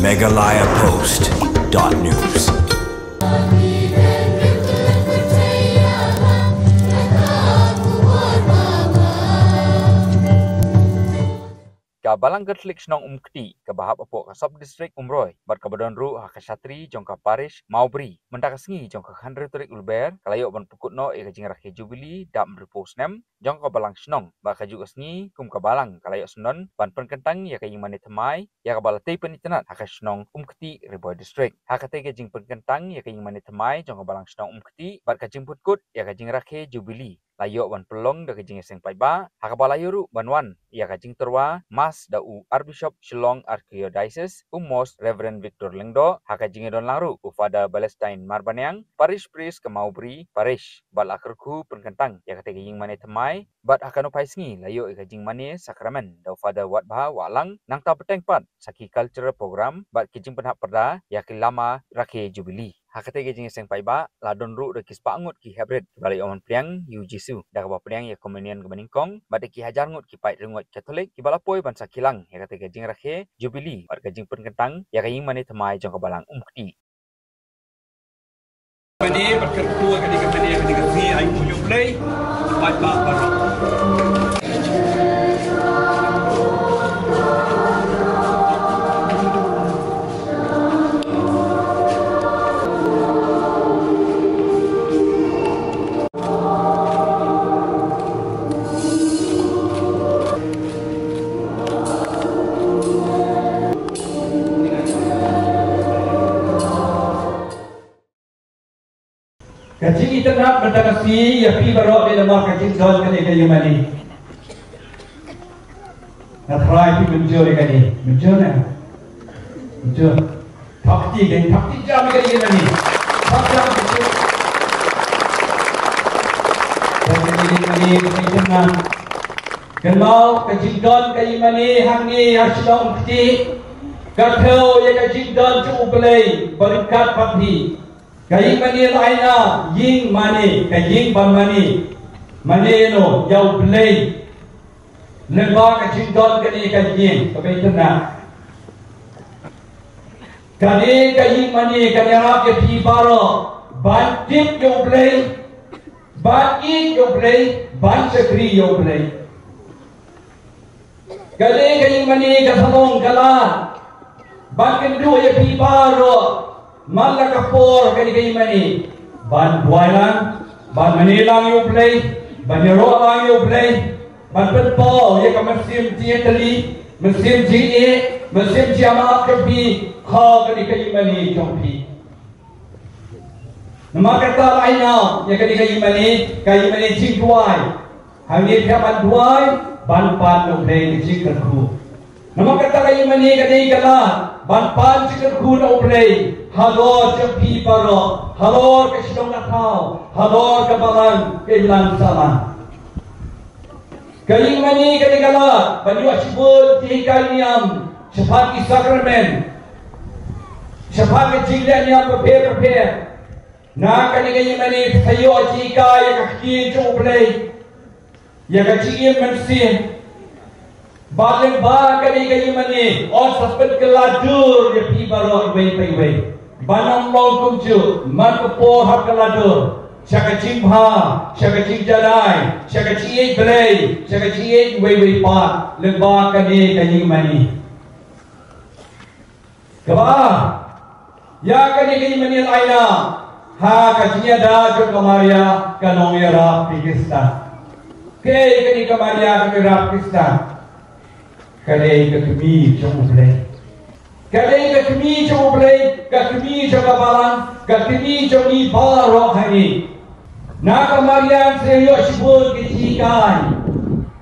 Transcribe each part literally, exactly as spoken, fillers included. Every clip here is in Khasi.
Meghalaya Post dot news. Ka Balang Katholik Shnong Umkti, kaba hap hapoh ka Sub District Umroi, bad kaba don ruh ha ka shatri jong ka Parish Mawbri, mynta ka sngi jong ka khathynriew tarik Lber, ka la ïoh ban pynkut noh ïa ka jingrakhe Jubilee dap hynriewphew snem jong ka Balang Shnong, bad kajuh ka sngi kum ka Balang ka la ïoh sngewdon ban pynkyntang ïa ka ïingmane thymmai, ïa kaba la tei pynitynnad ha ka shnong Umkti, Ri Bhoi District. Ha katei ka jingpynkyntang ïa ka ïingmane thymmai jong ka Balang Shnong Umkti bad ka jingpynkut ïa ka jingrakhe Jubilee, la ïoh ban pynlong da ka jingïaseng paidbah, ha kaba la ïoh ruh ban wan ïa ka jingtyrwa Mass da u Archbishop Shillong Archdiocese, u Most Reverend Victor Lyngdoh, ha ka jingïadon lang ruh u Father Balestine Marbaniang, Parish Priest ka Mawbri Parish, bad la kyrkhu pynkyntang ïa katei ka ïingmane thymmai, bad ha kano phai sngi la ïoh ïa ka jingmane sakramen da u Father Watbha Wahlang, nangta bteng pat sa ki cultural program bad ki jingpynhap pyrda ïa ki lama rakhe Jubilee. Ha katei ka jingïaseng paidbah la don ruh da ki spah ngut ki heprit kiba la ïoh ban pdiang ïa u Jisu, da kaba pdiang ïa ka Communion kaba nyngkong, bad da ki hajar ngut ki paid riewngeit Katholik kiba la poi ban sakhi lang ïa katei ka jingrakhe Jubilee bad ka jingpynkyntang ïa ka ïingmane thymmai jong ka Balang Umkti. Mane bad kyrkhu ïa kane ka mane, ïa kane ka sngi, ai nguh ïa U Blei, paidbah baroh. Ka jingitynnad mynta ka sngi ïa phi baroh, dei namar ka jingdon kane ka ïingmane. Nga tharai phi mynjur ïa kane, mynjur ne? Mynjur. Thap kti, thap kti jam ïa kane ka ïingmane. Thap jam ïa kane ka ïingmane, ka jingdon. Kynmaw, ka jingdon ka ïingmane hangne ha Shillong Umkti ka thew ïa ka jingdon jong U Blei ba ryngkat bad phi. Ka ïingmane la ai na ïingmane, ka ïing ban mane. Mane ïa no? Ïa U Blei. Lyngba ka jingdon kane ka ïing kaba itynnad. Kane ka ïingmane kan ïarap ïa phi baroh ban tip ïa U Blei, ban ïeit ïa U Blei, ban shakri ïa U Blei. Kane ka ïingmane ka sa long ka lad ban kynduh ïa phi baroh man la ka por, kane ka ïingmane ban duwai lang, ban mane lang ïa U Blei, ban ïaroh lang ïa U Blei, ban pynpaw ïa ka mynsiem jingïatylli, mynsiem jingïeit, mynsiem jingïamarap jong phi ha kane ka ïingmane jong phi. Namar kata la ai na ïa kane ka ïingmane, ka ïingmane jingduwai. Hangne phi hap ban duwai, ban pan na U Blei ka jingkyrkhu. Namar kata ka ïingmane ka dei ka lad ban pan jingkyrkhu na U Blei halor jong phi baroh, halor ka shnong ka thaw, halor ka balang ka imlang sahlang. Ka ïingmane ka dei ka lad ban ïoh shibun ki hikai niam shaphang ki sakramen, shaphang ki jingleh niam bapher bapher. Na kane ka ïingmane phi sa ïoh jinghikai ïa ka ktien jong U Blei, ïa ka jingim mynsiem. Bad lyngba kane ka ïingmane yn sa pynkylla dur ïa phi baroh iwei pa iwei. Ban ym long kumjuh, man ka por hap kylla dur sha ka jingbha, sha ka jingjanai, sha ka jingïeit Blei, sha ka jingïeit iwei iwei pat lyngba kane ka ïingmane. Kaba ar, ïa kane ka ïingmane la ai na ha ka jingïada jong ka Maria ka nongïarap Khristan. Kaei kane ka Maria ka nongïarap Khristan? Ka dei ka kmie jong U Blei. Ka dei ka kmie jong U Blei, ka kmie jong ka balang, ka kmie jong ngi baroh hangne. Na ka Maria sa ïoh shibun ki jinghikai.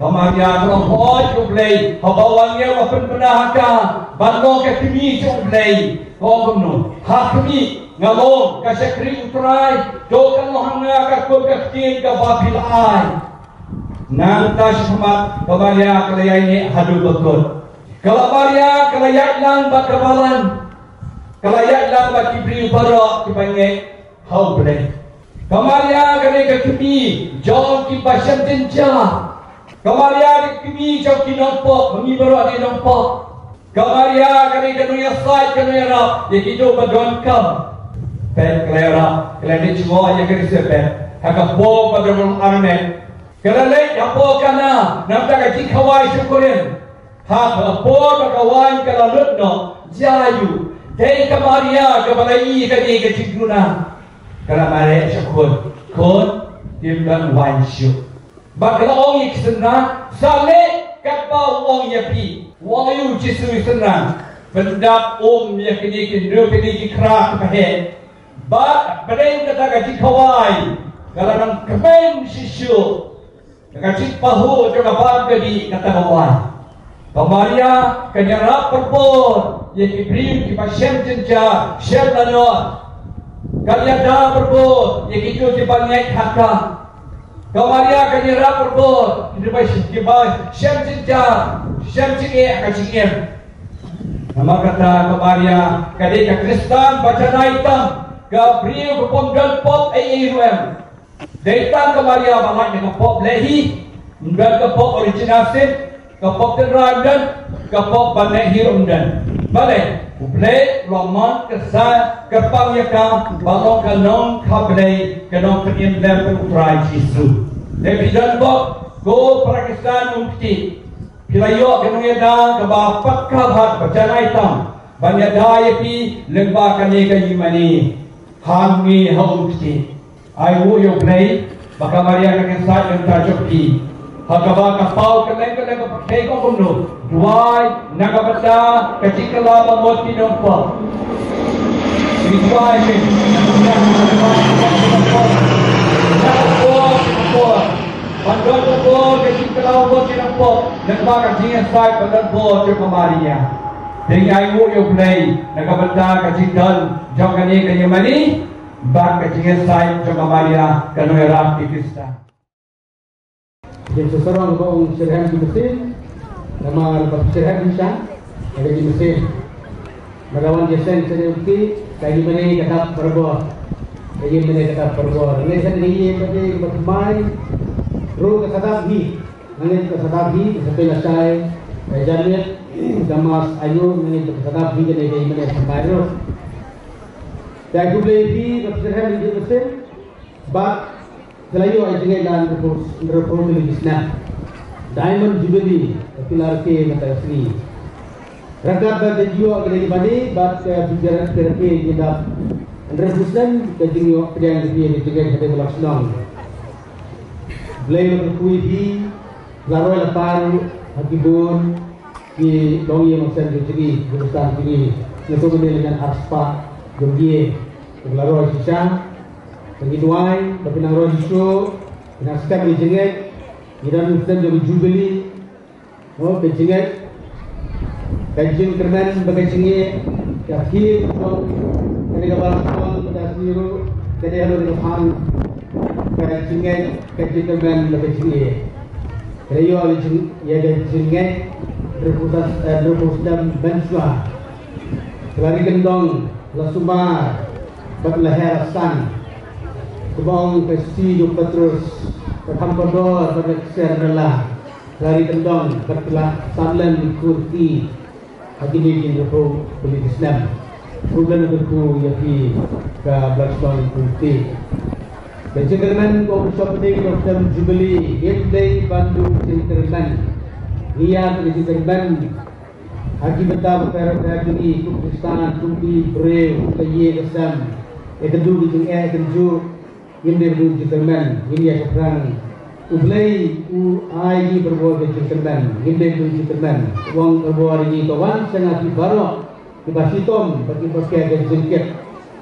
Ka Maria ka long hooid U Blei, haba u angel u pynbna ha ka ban long ka kmie jong U Blei. Ka ong kumno? Ha khmih, nga long ka shakri U Trai, to kan long ha nga katkum ka ktien kaba phi la ai. Nangta shakhmat ka Maria ka la ïaineh haduh ba kut. Ka la Maria ka la ïaid lang bad ka balang. Ka la ïaid lang bad ki briew baroh kiba ngeit ha U Blei. Ka Maria ka dei ka kmie jong kiba shem jynjar. Ka Maria ka dei ka kmie jong ki nongpop, ma ngi baroh ki nongpop. Ka Maria ka dei ka nongïasaid, ka nongïarap ïa kito ba donkam. Peit, ka la ïarap, ka la leit jngoh ïa ka Elisabet ha ka por ba don armet. Ka la leit hapoh Kana, na ka bynta ka jingkhawai sha u Korinth. Ha ka por ba ka waiñ ka la lut noh, ïa u, dei ka Maria kaba la ïohi ïa kane ka jingduna. Ka la mareh sha khun, khun, phim don waiñ shuh. Bad ka la ong ïa ki synran, sa leh katba u ong ïa phi. U ong ïa u Jisu ïa ki synran, pyndap um ïa kine ki hynriew kine ki khra kiba heh. Bad hapdeng kata ka jingkhawai, ka la nang kmen shisha. Ka jingpahuh jong ka bam ka dih kata ka waiñ. Ka Maria kan ïarap pynbor ïa ki briew kiba shem jynjar, shem lanoh. Kan ïada pynbor ïa kito kiba ngeit ha ka. Ka Maria kan ïarap pynbor ïa kiba, kiba shem jynjar, shem jingeh ha ka jingim. Namar kata ka Maria ka dei ka Khristan ba janai tam, ka briew ba pom don pop ei ei ruh em. Dei tang ka Maria ba lait na ka pop leh hi, ym don ka pop original sin, ka pop tynrai ym don, ka pop ban leh hi ruh ym don. Balei? U Blei u la mon ka sa kyrpang ïa ka ba long ka nongkha Blei, ka nongpynim lem bad U Trai Jisu. Dei phi don pop, ko para Khristan um kti. Phi la ïoh ka nongïada kaba paka bha ba janai tam ban ïada ïa phi lyngba kane ka ïingmane. Hangne ha um kti. Ai nguh ïa U Blei ba ka Maria ka nongïasaid na ka bynta jong phi. Ha kaba ka paw kylleng kylleng ka pyrthei ka kumno. Duwai na ka bynta ka jingkylla ba mut ki nongpop. Ngi duwai phi. Na ka bynta ki nongpop. Ban don ka bor ka jingkylla ba mut ki nongpop. Lyngba ka jingïasaid ban don bor jong ka Maria. Te ngi ai nguh ïa U Blei na ka bynta ka jingdon jong kane ka ïingmane. Bad ka jingïasaid jong ka Maria ka nongïarap ki Khristan. Jingshah sarong ba ong shitrhem ki mynsiem, namar ba shitrhem shisha ka jingmynsiem. Ba la wan jingïaseng sha jong ki, ka ïingmane ka dap barabor. Ka ïingmane ka dap barabor. Ngi sa ngi ïa ka dei ba thymmai ruh ka sa dap hi. Nangta ka sa dap hi, ka sa pynlashai ka janmiet, ka mas ayu, nangta ka sa dap hi ka dei ka ïingmane thymmai ruh. Te khublei phi ba shitrhem ki mynsiem. Bad phi la ïoh ïa ka jingngeit la hynriewphew, hynriewphew tylli ki snem. Diamond Jubilee, phi la rakhe mynta ka sngi. Ryngkat bad ka jingïoh ka jingmane bad ka jingïarap ka rakhe jingdap hynriewphew snem, ka jingïoh pdiang ka jingngeit ka jingngeit hadien ba la shnong. Blei u la kyrkhu ïa phi, la roi la par ha ki bun ki longïing longsem jong ngi, ki Khristan jong ngi. Ngi sngewthuh mynne la ngan arspah jong ngi. Te la roi shisha. Te ngi duwai ba phin nang roi shisha, phin nang skhem ïa ka jingngeit, ngi don ha u snem jong ka Jubilee. Mo, ka jingngeit, ka jingkyrmen bad ka jingngeit, ka theme jong kane ka balang shnong mynta ka sngi ruh ka dei halor kane ka phang, ka jingngeit, ka jingkyrmen bad ka jingngeit. Ka dei ïa ka jing, ïa ka jingngeit hynriewphew, eh, hynriewphew snem mynshuwa. Ka la ri kyndong, la sumar bad la her la san. Kumba ong ka shithi jong u Petros, ka kham kordor bad la kser la. Ka la ri kyndong bad ka la san lem ki khun kti. Ha kine ki hynriewphew tylli ki snem. Khublei, ngi kyrkhu ïa phi ka balang shnong Khun Kti. Ka jingkyrmen, ko Bishop, ka dei ka snem Jubilee, ngim dei ban duh jingkyrmen. Ngi ïa ka jingkyrmen ha ki bynta bapher bapher jong ngi, kum Khristan, kum ki briew, kum ka ïing ka sem. Ïa ka duh ka jingeh, ka jingjuh, ngim dei ban duh jingkyrmen, ngin ïa shaphrang. U Blei u ai ïa ngi barabor ka jingkyrmen, ngim dei ban duh jingkyrmen. U ong barabor ïa ngi, to wan sha nga phi baroh kiba shitom bad kiba pher ka jingkit,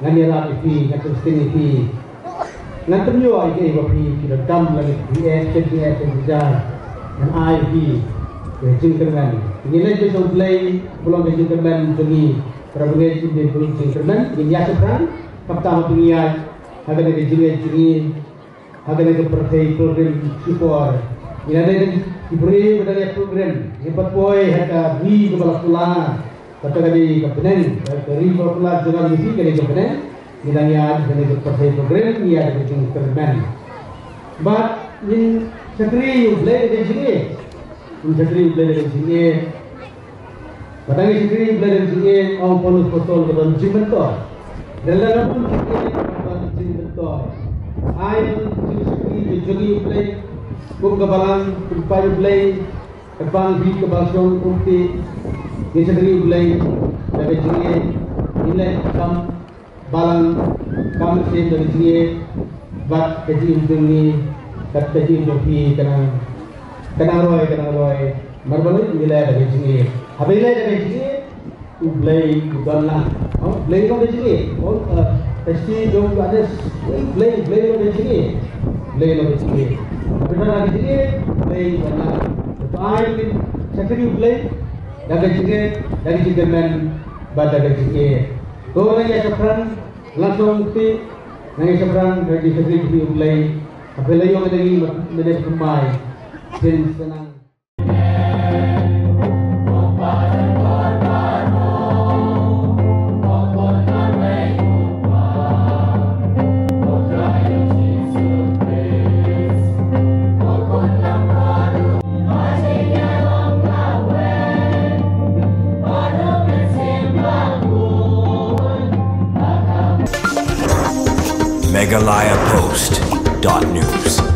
ngan ïarap ïa phi, ngan pynshong ïa phi. Ngan pynïoh ïa kaei ba phi, phi donkam, lane phi eh, phi eh, phi eh. Ngan ai ïa phi ka jingkyrmen. Ngin leit sha U Blei, u long ka jingkyrmen jong ngi. Para bangeit, ngim dei ban duh jingkyrmen, ngin ïa shaphrang, khamtam ha phi ngi ïa Ha kane ka jingngeit jong ngi, ha kane ka pyrthei pilgrim shipor. Ngi la dei ki briew ba dang ïa pilgrim, ngi pat poi ha ka ri kaba la kular. Kata ka dei ka bneng, ka ri kaba la kular jong ngi, ka dei ka bneng. Ngi dang ïa ha kane ka pyrthei pilgrim, ngi ïa ka jingkyrmen. Bad ngin shakri ïa U Blei da ka jingngeit. Ngin shakri ïa U Blei da ka jingngeit. Ba dang ïa shakri Blei da ka jingïeit, ong Paulus Apostol, ka don jingmyntoi. Lada ngam don jingïeit, ngam don jingmyntoi. Ai jingshakri ka jong ngi Blei, kum ka balang, kum paid Blei, ka bang hi ka bang shong kum ti, ngi shakri Blei da ka jingïeit, ngi leh kam balang, kam mynsiem da ka jingïeit, bad ka jingim jong ngi, ka jingim jong phi ka nang, ka nang roi, ka nang roi. Namar balei? Ngi leh da ka jingïeit. Haba ngi leh da ka jingïeit, U Blei u don lang. Oh, Blei u don ka jingïeit. Oh, eh, ka shi jong ka ades. Blei, Blei u don ka jingïeit. Blei u don ka jingïeit. Haba don ka jingïeit, Blei u don lang. Te ai ngi shakri U Blei da ka jingïeit, da ka jingkyrmen, bad da ka jingïeit. To nang ïa shaphrang, la shong ti, nang ïa shaphrang, da ka jingshakri U Blei. Haba la ïoh ka dei ngi, mynta kumne. Sien sa nang. Meghalaya Post dot news.